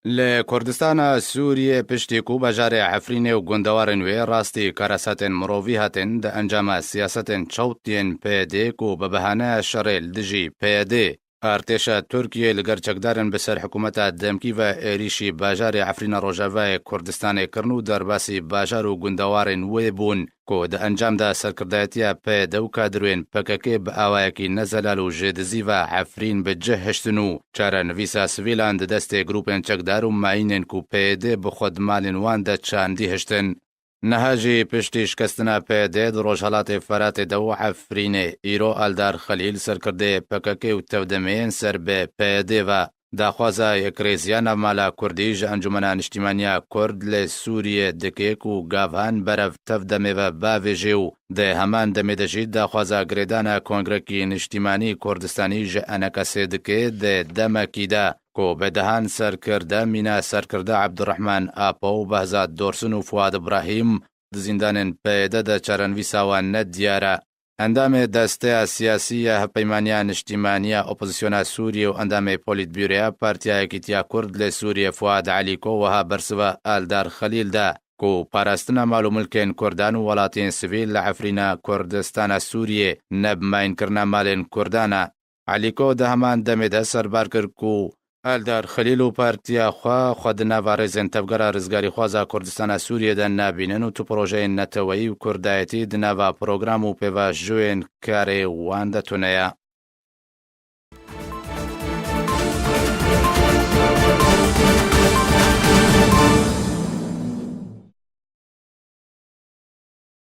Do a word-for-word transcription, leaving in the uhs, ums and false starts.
Li Kurdistana Sûriyê piştî ku bajarê Efrînê û gundewarên wê rastî karesatên mirovî hatin, di encama siyasetên çewt yên P Y D ku bi behaneya şerê li dijî P Y D, artêşa Tirkiyê li ger çekdarên bi ser hikûmeta demkî ve êrîşî bajarê Efrîna Rojavayê Kurdistanê kirin û derbasî bajar û gundewarên wê bûn, ku di encam de serkirdayetiya P Y D û kadirên P K K bi awayekî nezelal û jêdizî ve Efrîn bi cih hiştin û çarenivîsa sivîlan di destê grûpên çekdar û mayînên ku P Y D bi xwe di malên wan de çandî hiştin. Niha jî piştî şikestina P Y D di Rojhelatê Feratê de û Efrînê, îro Eldar Xelîl, serkirdeyê P K K û tevdemeyên ser bi P Y D ve, daxwaza yekrêziya navmala Kurdî ji Encûmena Niştîmaniya Kurd li Sûriyê dike ku gavhan berev tev demê ve bavêje û di heman demê de jî daxwaza girêdana Kongrekî Niştîmanî Kurdistanî ji E N K S'ê dike di demekî de ku bi dehan serkirde mîna serkirde Ebdurrehman Apo û Behzad Dorsun û Fuad Ibrahîm di zîndanên P Y D de çarenivîsa wan ne diyar e. Endamê desteya siyasî ya Hevpeymaniya Niştîmaniya Opozisyona Sûriyê û endamê Polîtbûroya Partiya Yekîtiya Kurd li Sûriyê Fuad Elîko wiha bersiva Eldar Xelîl da ku parastina mal û milkên Kurdan û welatiyên sivîl li Efrîna Kurdistana Sûriyê ne bi mayînkirina malên Kurdan e. Elîko di heman demê de serbar kir ku Eldar Xelîl û partiya xwe, xwe di nava rêzên Tevgera Rizgarîxwaza Kurdistana Sûriyê de nabînin û tu projeyên neteweyî û kurdayetî di nava program û pêvajoyên karê wan de tune ye.